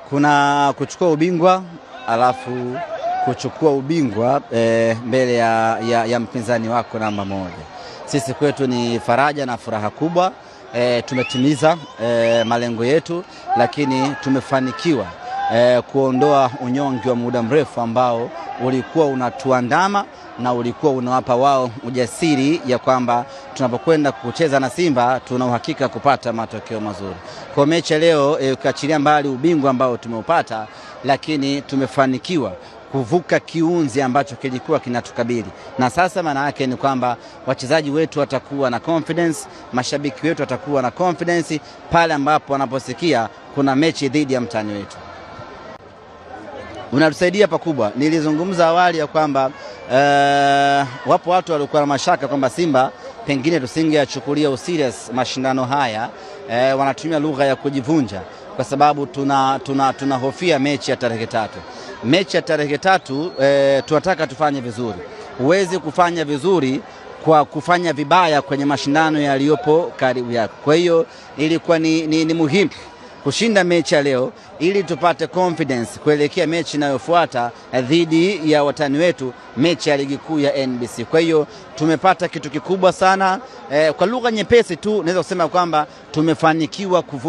Kuna kuchukua ubingwa alafu kuchukua ubingwa mbele ya mpinzani wako namba moja. Sisi kwetu ni faraja na furaha kubwa. Tumetimiza malengo yetu, lakini tumefanikiwa kuondoa unyonge wa muda mrefu ambao ulikuwa unatuandama na ulikuwa unawapa wao ujasiri ya kwamba tunapokwenda kucheza na Simba tuna uhakika kupata matokeo mazuri. Kwa mechi leo, ukiachilia mbali ubingwa ambao tumeupata, lakini tumefanikiwa kuvuka kiunzi ambacho kilikuwa kinatukabili, na sasa maana yake ni kwamba wachezaji wetu watakuwa na confidence, mashabiki wetu watakuwa na confidence pale ambapo wanaposikia kuna mechi dhidi ya mtani wetu. Unatusaidia pakubwa. Nilizungumza awali ya kwamba wapo watu waliokuwa na mashaka kwamba Simba pengine tusingeyachukulia userious mashindano haya, wanatumia lugha ya kujivunja kwa sababu tunahofia mechi ya tarehe 3. Mechi ya tarehe 3 tunataka tufanye vizuri. Huwezi kufanya vizuri kwa kufanya vibaya kwenye mashindano yaliyopo karibu yako. Kwa hiyo ilikuwa ni muhimu kushinda mechi ya leo ili tupate confidence kuelekea mechi inayofuata dhidi ya watani wetu, mechi ya ligi kuu ya NBC. Kwa hiyo tumepata kitu kikubwa sana. Kwa lugha nyepesi tu naweza kusema kwamba tumefanikiwa kuvuka.